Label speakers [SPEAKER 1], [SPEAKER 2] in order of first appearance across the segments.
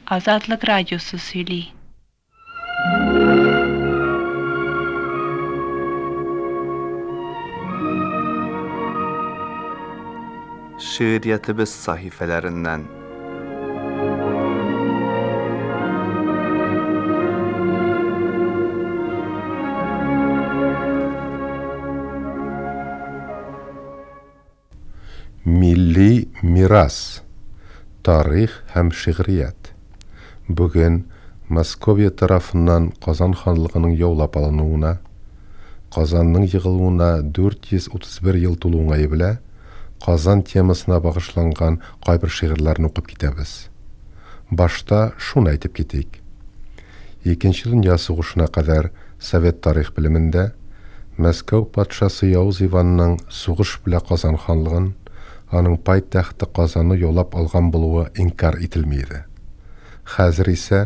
[SPEAKER 1] Азатлык Радиосы сөйли.
[SPEAKER 2] Шигъриятебез сахифәләреннән.
[SPEAKER 3] Милли мирас, тарих һәм шигърият. Бүген Московия тарафыннан Казан ханлыгының яулап алынуына, Казанның егылуына 431 ел тулу уңае белә Казан темасына багышланган кайбер шигырьләрне укып китәбез. Башта шуны әйтеп китик. Икенче дөнья сугышына кадәр совет тарих белемендә Мәскәү патшасы Явыз Иванның сугыш белә Казан ханлыгын, аның пайтәхте Казанны яулап алган булуы инкарь ителми иде. Хәзер исә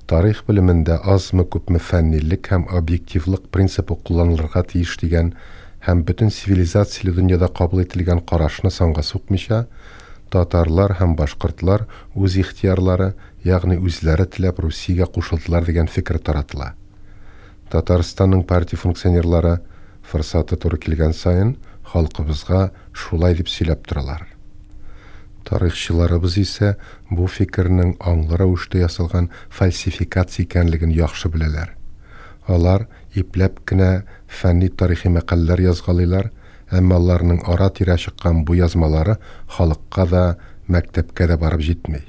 [SPEAKER 3] тарих белемендә азмы-күпме фәннилек һәм объективлык принципы кулланылырга тиеш дигән һәм бөтен цивилизацияле дөньяда кабул ителгән карашны санга сукмыйча, татарлар һәм башкортлар үз ихтыярлары, ягъни үзләре теләп Русиягә кушылдылар дигән фикер таратыла. Татарстанның партия функционерлары, форсаты туры килгән саен, халкыбызга шулай дип сөйләп торалар. Тарихчыларыбыз исә бу фикернең аңлы рәвештә ясалган фальсификация икәнлеген яхшы беләләр. Алар ипләп кенә фәнни-тарихи мәкаләләр язгалыйлар, әмма аларның ара-тирә чыккан бу язмалары халыкка да, мәктәпкә дә барып җитми.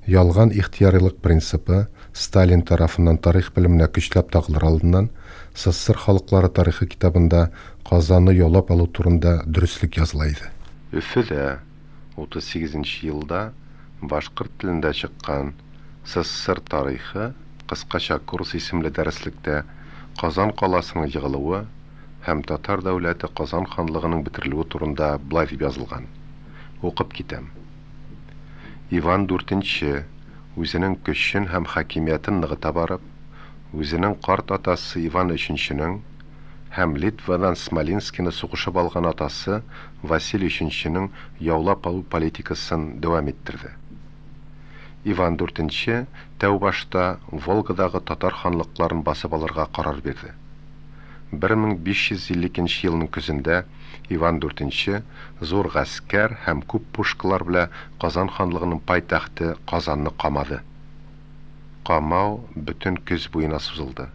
[SPEAKER 3] Ялган ихтыярилык принципы Сталин тарафыннан тарих белеменә көчләп тагылыр алдыннан СССР халыклары тарихы китабында Казанны яулап алу турында дөреслек языла иде. Өфедә 38 нче елда башкорт телендә чыккан СССР тарихы, кыскача курс исемле дәреслектә Казан каласының егылуы һәм татар дәүләте Казан ханлыгының бетерелүе турында болай дип язылган. Укып китәм. Иван Дүртенче, үзенең көчен һәм хакимиятен ныгыта барып, үзенең карт атасы Иван Өченченең һәм Литвадан Смоленскины сугышып алган атасы Василий Өченченең яулап алу политикасын дәвам иттерде. Иван Дүртенче тәү башта Волгадагы татар ханлыкларын басып алырга карар бирде. 1552 нче елның көзендә Иван Дүртенче зур гаскәр һәм күп пушкалар белә Казан ханлыгының пайтәхте Казанны камады. Камау бөтен көз буена сузылды.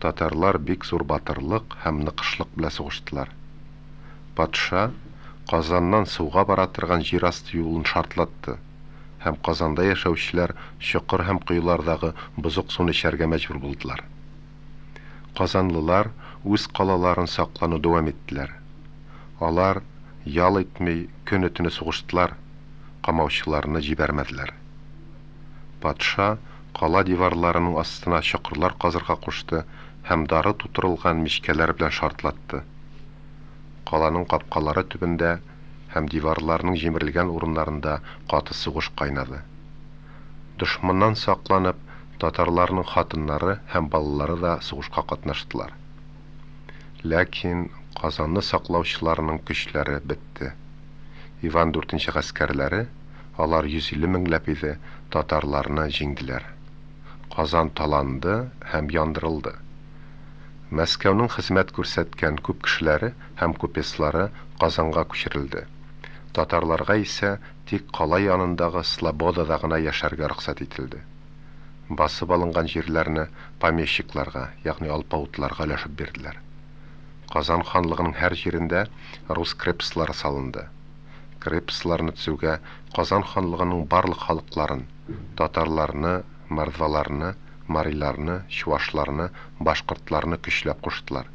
[SPEAKER 3] Татарлар бик зур батырлык һәм ныкышлык белә сугыштылар. Патша Казаннан суга бара торган җир асты юлын шартлатты һәм Казанда яшәүчеләр чокыр һәм коелардагы бозык суны эчәргә мәҗбүр булдылар. Казанлылар үз калаларын саклану дәвам иттеләр. Алар, ял итми, көне-төне сугыштылар, камаучыларны җибәрмәделәр. Патша кала диварларының астына чокырлар казырга кушты һәм дары тутырылган мичкәләр белән шартлатты. Каланың капкалары төбендә һәм диварларның җимерелгән урыннарында каты сугыш кайнады. Дошманнан сакланып, татарларның хатыннары һәм балалары да сугышка катнаштылар. Ләкин Казанны саклаучыларның көчләре бетте. Иван Дүртенче гаскәрләре, алар 150 меңләп иде, татарларны җиңделәр. Казан таланды һәм яндырылды. Мәскәүнең хезмәт күрсәткән күп кешеләре һәм купецлары Казанга күчерелде. Татарларга исә тик кала янындагы Слободада гына яшәргә рөхсәт ителде. Басып алынган җирләрне помещикларга, ягъни алпавытларга өләшеп бирделәр. Казан ханлыгының һәр җирендә рус крепостьлары салынды. Крепостьларны төзүгә Казан ханлыгының барлык халыкларын, татарларны, мордваларны, мариларны, чуашларны, башкортларны көчләп куштылар.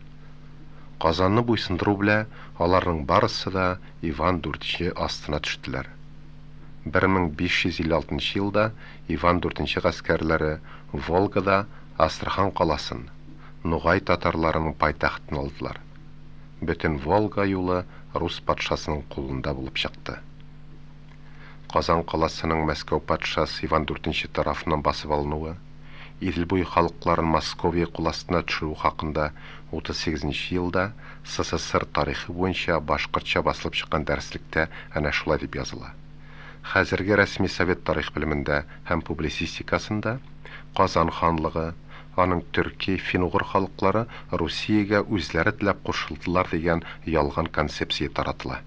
[SPEAKER 3] Казанны буйсындыру белә аларның барысы да Иван Дүртенче астына төштеләр. 1556 нчы елда Иван Дүртенче гаскәрләре Волгада Астрахань каласын, нугай татарларының пайтәхтен алдылар. Бөтен Волга юлы рус патшасының кулында булып чыкты. Казан каласының Мәскәү патшасы Иван Дүртенче тарафыннан басып алынуы, Идел буе халыкларын Московия кул астына төшерүе хакында 38 нче елда СССР тарихы буенча башкортча басылып чыккан дәреслектә әнә шулай дип языла. Хәзерге рәсми совет тарих белемендә һәм публицистикасында Казан ханлыгы, аның төрки, фин-угыр халыклары Русиягә үзләре теләп кушылдылар дигән ялган концепция таратыла.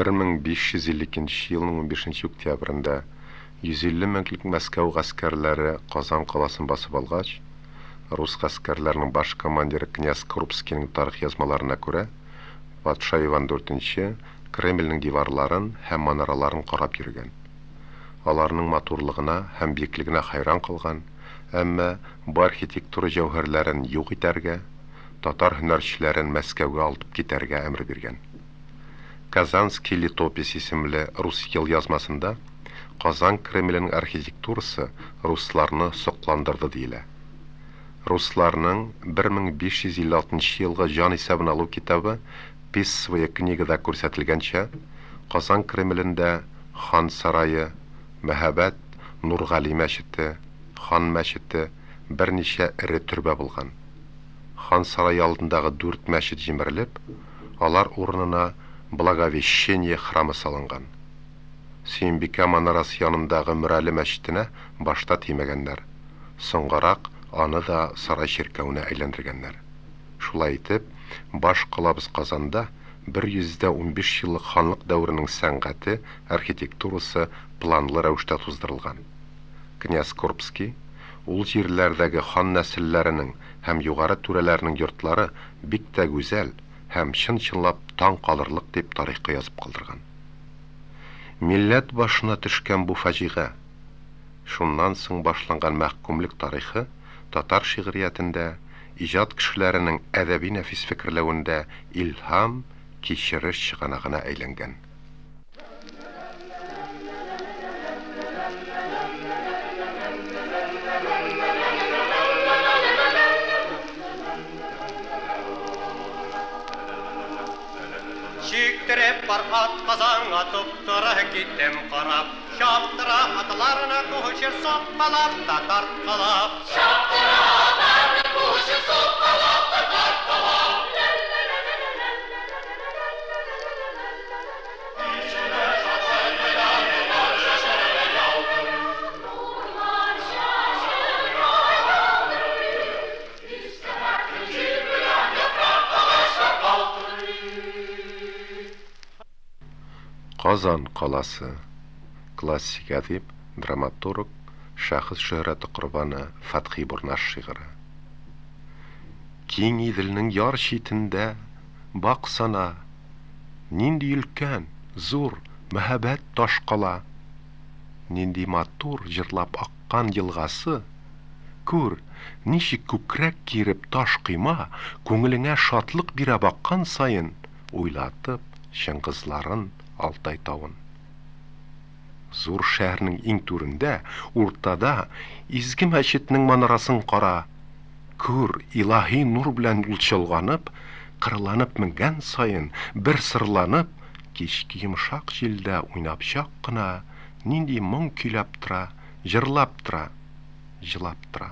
[SPEAKER 3] 1552 елның 15 октябрендә 150 меңлек Мәскәү гаскәрләре Казан каласын басып алгач, рус гаскәрләренең баш командиры князь Крупскийның тарих язмаларына күрә, патша Иван IV Кремльнең диварларын һәм манараларын карап йөргән. Аларның матурлыгына һәм биеклегенә хәйран калган, әмма бу архитектура җәүһәрләрен юк итәргә, татар һөнәрчеләрен Мәскәүгә алтып китәргә әмер биргән. Казанский летопись исемле рус елъязмасында Казан Кремленең архитектурасы русларны сокландырды диелә. Русларның 1556 елгы җан исәбен алу китабы Писцевая книгада күрсәтелгәнчә, Казан Кремлендә Хан сарае, мәһабәт Нургали мәчете, Хан мәчете, берничә эре төрбә булган. Хан сарае алдындагы дүрт мәчет җимерелеп, алар урынына Благовещение храмы салынган. Сөембикә манарасы янындагы Мөрәле мәчетенә башта тимәгәннәр, соңгарак аны да сарай чиркәвенә әйләндергәннәр. Шулай итеп, баш калабыз Казанда 115 еллык ханлык дәверенең сәнгате, архитектурасы планлы рәвештә туздырылган. Князь Курбский, ул җирләрдәге хан нәселләренең һәм югары түрәләрнең йортлары бик тә гүзәл һәм чын-чынлап таң калырлык дип тарихка язып калдырган. Милләт башына төшкән бу фаҗига, шуннан соң башланган мәхкүмлек тарихы татар шигъриятендә, иҗат кешеләренең әдәби-нәфис фикерләвендә илһам, кичереш чыганагына әйләнгән.
[SPEAKER 2] Чиктереп бар ат Казанга туп-туры киттем карап. Чаптыра атларны кучер суккалап та тарткалап. Чаптыра атларны кучер суккалап та тарткалап.
[SPEAKER 3] Казан каласы. Классик әдип, драматург, шәхес шөһрәте корбаны Фәтхи Бурнаш шигыре. Киң Иделнең яр читендә, баксана, нинди өлкән, зур, мәһабәт таш кала. Нинди матур җырлап аккан елгасы. Күр, ничек күкрәк киереп таш койма күңелеңә шатлык бирә баккан саен, уйлатып, Чыңгызларын, Алтай тавын. Зур шәһәрнең иң түрендә, уртада, изге мәчетнең манарасын кара. Күр, илаһи нур белән ул чолганып, кырланып менгән саен, бер сырланып, кичке йомшак җилдә уйнап чак кына, нинди моң көйләп тора, җырлап тора, җылап тора.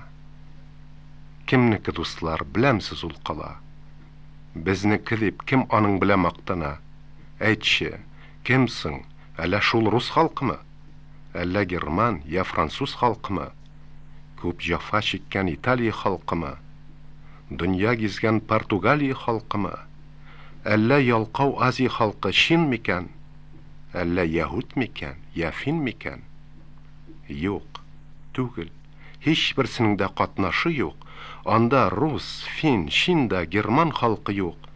[SPEAKER 3] Кемнеке, дуслар, беләмсез ул кала? Безнеке дип кем аның белән мактана? Әйтче, кем соң, әллә шул рус халкымы? Әллә герман, я француз халкымы? Күп җәфа чиккән Италия халкымы? Дөнья гизгән Португалия халкымы? Әллә ялкау Азия халкы чин микән? Әллә яһүд микән, я фин микән? Юк, түгел. Һичберсенең дә катнашы юк. Анда рус, фин, чин да, герман халкы юк.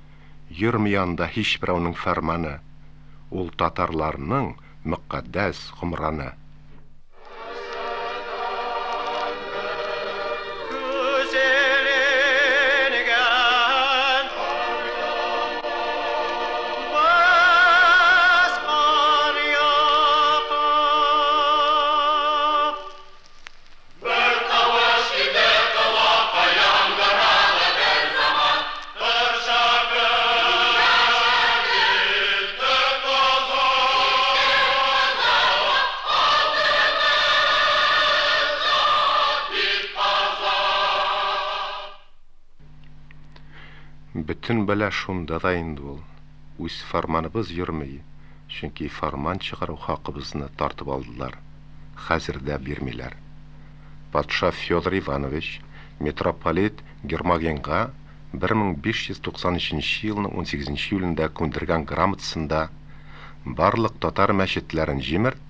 [SPEAKER 3] Йөрми анда һичберәүнең фәрманы. Ул татарларның мөкатдәс гомраны. Бөтен бәла шунда да инде ул. Үз фәрманыбыз йөрми, чөнки фәрман чыгару хакыбызны тартып алдылар, хәзер дә бирмиләр. Патша Федор Иванович митрополит Гермогенга 1593 елның унсигезенче июлендә күндергән грамотасында Барлык татар мәчетләрен җимерт,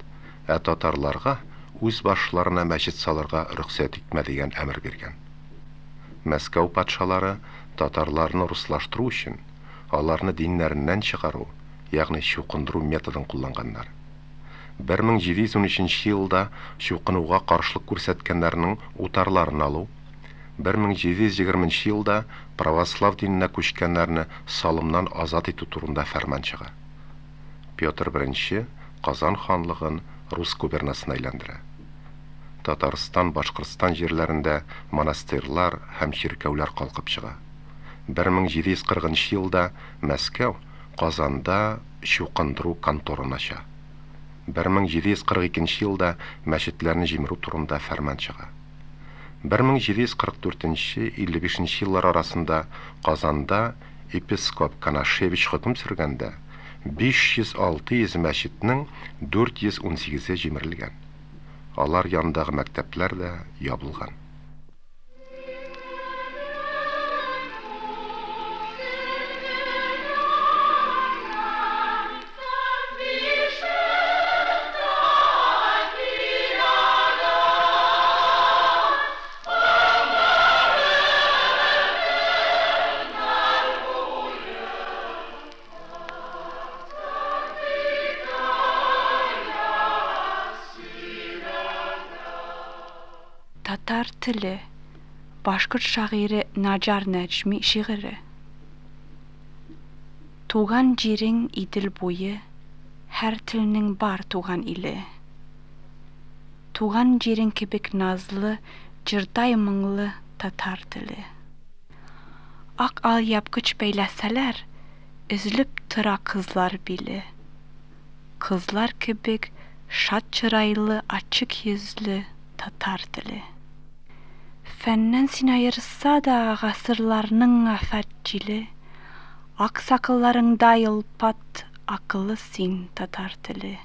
[SPEAKER 3] ә татарларга үз башларына мәчет салырга рөхсәт итмә дигән әмер биргән. Мәскәү патшалары татарларны руслаштыру өчен, аларны диннәреннән чыгару, ягъни чукындыру методын кулланганнар. 1713 елда чукынуга каршылык күрсәткәннәрнең утарларын алу, 1720 елда православ диненә күчкәннәрне салымнан азат итү турында фәрман чыга. Петр I Казан ханлыгын рус губернасына әйләндерә. Татарстан, Башкортстан җирләрендә монастырьлар һәм чиркәүләр калкып чыга. 1740 нчы елда Мәскәү Казанда чукындыру конторын ача. 1742 нче елда мәчетләрне җимерү турында фәрман чыга. 1744 нче, 55 нче еллар арасында Казанда епископ Конашевич хөкем сөргәндә 500-600 мәчетнең 418-е җимерелгән. Алар янындагы мәктәпләр дә ябылган.
[SPEAKER 1] Татар теле, башкорт шагыйре Наҗар Нәҗми шигыре. Туган җирең Идел буе, һәр телнең бар туган иле. Туган җирең кебек назлы, җырдай моңлы татар теле. Ак алъяпкыч бәйләсәләр, Өзелеп тора кызлар биле. Кызлар кебек шат чырайлы Ачык йөзле татар теле. Фәннән син аерса да Гасырларның афәт җиле, Ак сакалларыңдай олпат Акыллы син, татар теле.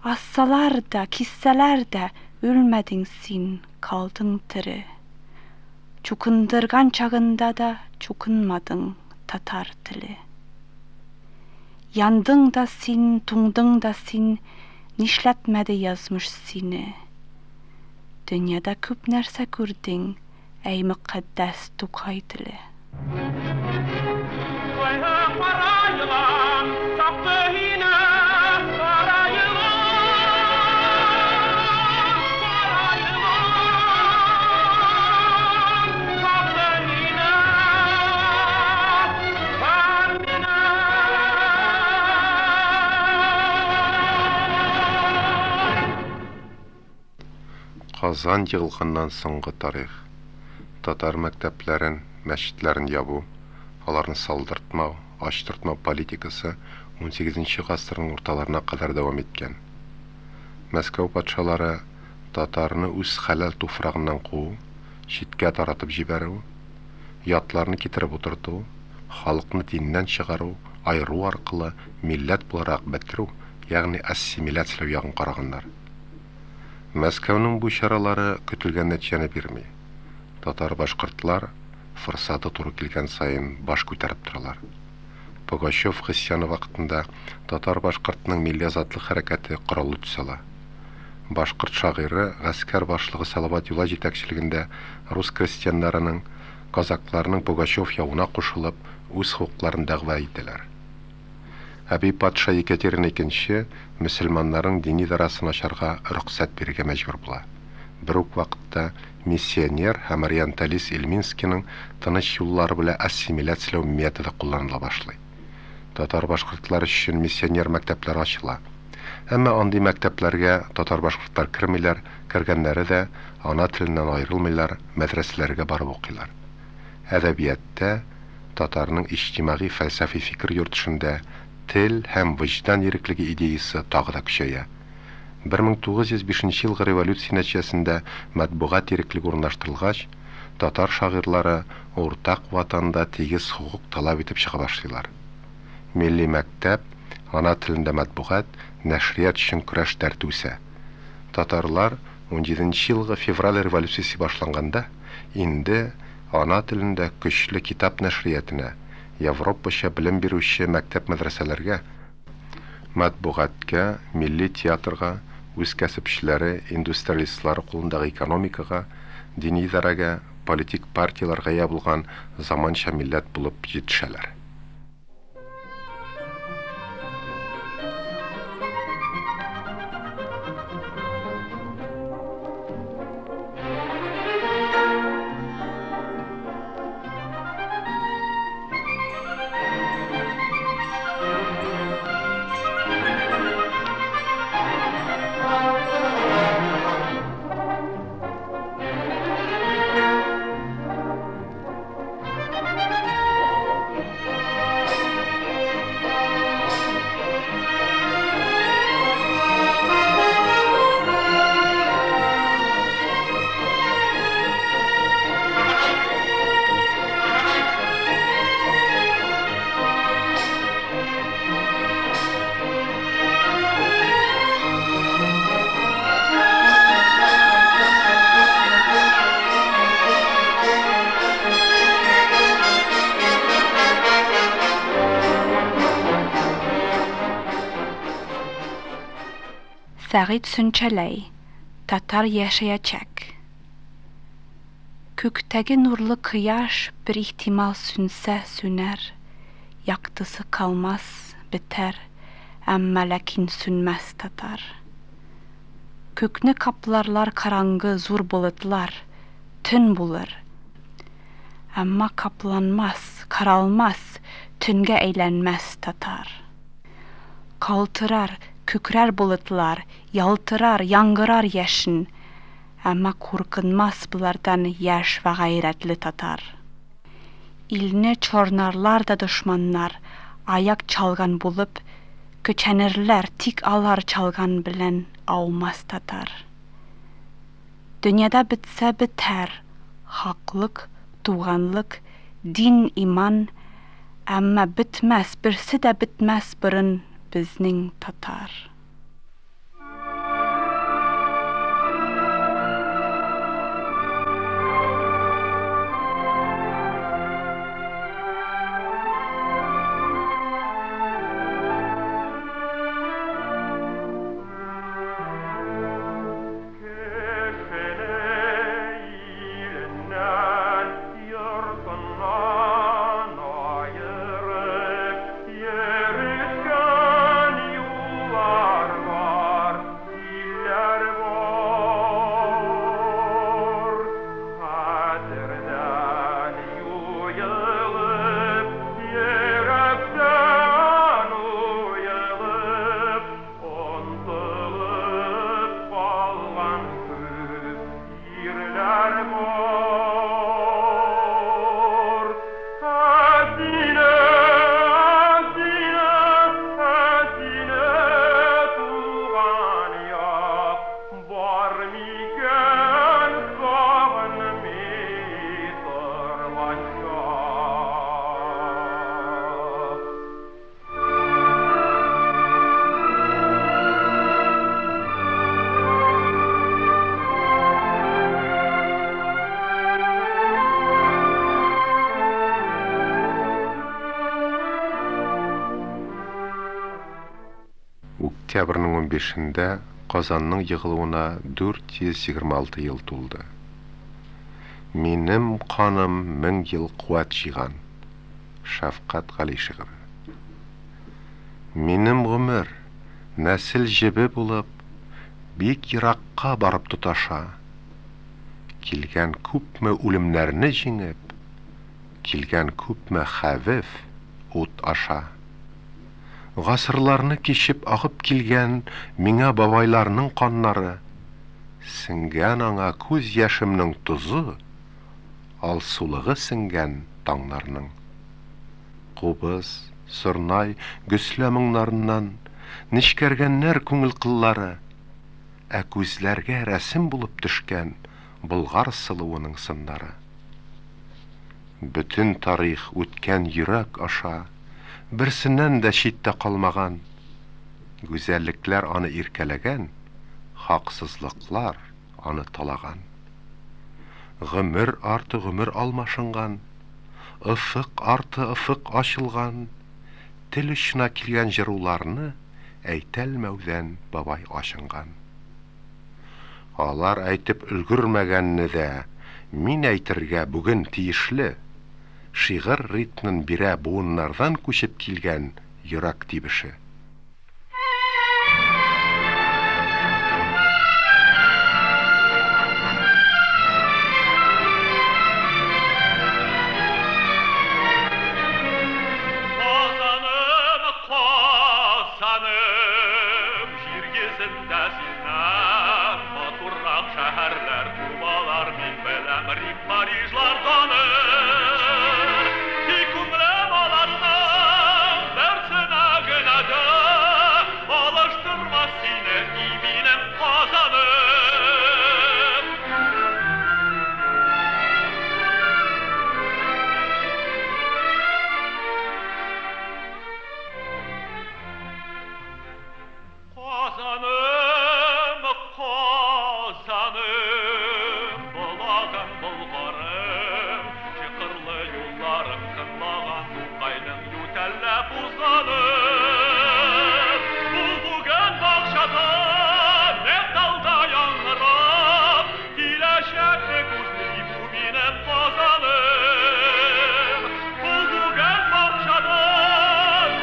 [SPEAKER 1] Ассалар да, киссәләр дә, Үлмәдең син, калдың тере. Чукындырган чагында да чукынмадың, татар теле. Яндың да син, туңдың да син, нишләтмәде язмыш сине. Дөньяда күп нәрсә күрдең, әй мөкатдәс Тукай теле.
[SPEAKER 3] Казан егылганнан соңгы тарих. Татар мәктәпләрен, мәчетләрен ябу, аларны салдыртмау, ачтыртмау политикасы унсигезенче гасырның урталарына кадәр дәвам иткән. Мәскәү патшалары татарны үз хәләл туфрагыннан куу, читкә таратып җибәрү, ятларны китереп утырту, халыкны диннән чыгару, аеру аркылы милләт буларак бетерү, ягъни ассимиляцияләү ягын караганнар. Мәскәүнең бу чаралары көтелгән нәтиҗәне бирми. Татар-башкортлар форсаты туры килгән саен баш күтәреп торалар. Пугачев гыйсъяны вакытында татар-башкортның милли азатлык хәрәкәте кораллы төс ала. Башкорт шагыйре, гаскәр башлыгы Салават Юлай җитәкчелегендә рус крестьяннарының, казакларның Пугачев явына кушылып, үз хокукларын дәгъва итәләр. Әби патша Екатерина Икенче мөселманнарның дини идарасын ачарга рөхсәт бирергә мәҗбүр була. Бер үк вакытта миссионер һәм ориенталист Ильминскийның тыныч юллар белән ассимиляцияләү методы кулланыла башлый. Татар-башкортлар өчен миссионер мәктәпләре ачыла. Әмма андый мәктәпләргә татар-башкортлар кермиләр, кергәннәре дә ана теленнән аерылмыйлар, мәдрәсәләргә барып укыйлар. Әдәбияттә, татарның иҗтимагый-фәлсәфи фикер йөртешендә тел һәм вөҗдан иреклеге идеясе тагы да көчәя. 1905 елгы революция нәтиҗәсендә матбугат иреклеге урнаштырылгач, татар шагыйрьлары уртак ватанда тигез хокук таләп итеп чыга башлыйлар. Милли мәктәп, ана телендә матбугат, нәшрият өчен көрәш дәрте үсә. Татарлар унҗиденче елгы февраль революциясе башланганда инде ана телендә көчле китап нәшриятенә, европача белем бирүче мәктәп-мәдрәсәләргә, матбугатка, милли театрга, үз кәсепчеләре, индустриалистлары кулындагы экономикага, дини идарәгә, политик партияләргә ия булган заманча милләт булып җитешәләр.
[SPEAKER 1] Сәгыйть Сүнчәләй, Татар яшәячәк. Күктәге нурлы кояш бер ихтимал сүнсә сүнәр, Яктысы калмас, бетәр, әмма ләкин сүнмәс татар. Күкне капларлар караңгы зур болытлар, төн булыр. Әмма капланмас, каралмас, төнгә әйләнмәс татар. Калтырар, күкрәр болытлар, ялтырар, яңгырар яшен, Әмма куркынмас болардан яшь вә гайрәтле татар. Илне чорнарлар да дошманнар, аяк чалган булып, көчәнерләр, тик алар чалган белән аумас татар. Дөньяда бетсә бетәр хаклык, туганлык, дин, иман, әмма бетмәс, берсе дә бетмәс борын безнең татар.
[SPEAKER 3] Октябрьнең унбишендә Казанның егылуына 426 ел тулды. Минем каным мең ел куәт җыйган. Шәфкать Гали шигыре. Минем гомер, нәсел җебе булып, бик еракка барып тоташа. Килгән күпме үлемнәрне җиңеп, килгән күпме хәвеф, ут аша. Гасырларны кичеп агып килгән миңа бабайларның каннары, сеңгән аңа күз яшемнең тозы, Алсулыгы сеңгән таңнарның. Кубыз, сорнай, гөслә моңнарыннан Нечкәргәннәр күңел кыллары. Ә күзләргә рәсем булып төшкән Болгар сылуының сыннары. Бөтен тарих үткән йөрәк аша, Берсеннән дә читтә калмаган. Гүзәллекләр аны иркәләгән, Хаксызлыклар аны талаган. Гомер арты гомер алмашынган, Офык арты офык ачылган, Тел очына килгән җыруларны Әйтәлмәүдән бабай ачынган. Алар әйтеп өлгермәгәнне дә Мин әйтергә бүген тиешле. Шигырь ритмын бирә буыннардан күчеп килгән йөрәк тибеше.
[SPEAKER 4] Казаным, Казаным, җир йөзендә синнән матуррак шәһәрләр тумалар, мин беләм, Рим, Парижлар даны. Тик күңелем аларның берсенә генә дә алыштырмас сине, и минем Казаным. Казаным, Казаным, Болагым, Болгарым, Чокырлы юлларың тыңлаган Тукайның ютәлләп узганын. Ул бүген бакчада металлда яңгырап, Киләчәкне күзли бу минем Казаным. Ул бүген бакчада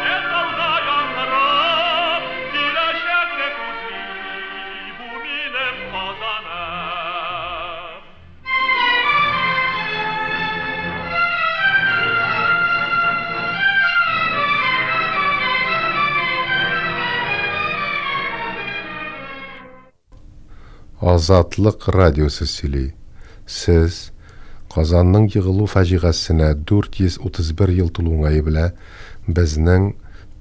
[SPEAKER 4] металлда яңгырап, Киләчәкне күзли бу минем Казаным.
[SPEAKER 3] Азатлык радиосы сөйли. Сез Казанның егылу фаҗигасенә 431 ел тулу уңае белә безнең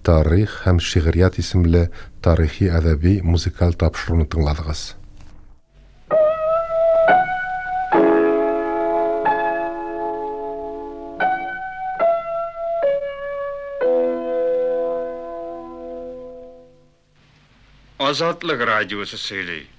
[SPEAKER 3] Тарих һәм шигърият исемле тарихи-әдәби музыкаль тапшыруны тыңладыгыз.
[SPEAKER 5] Азатлык радиосы сөйли.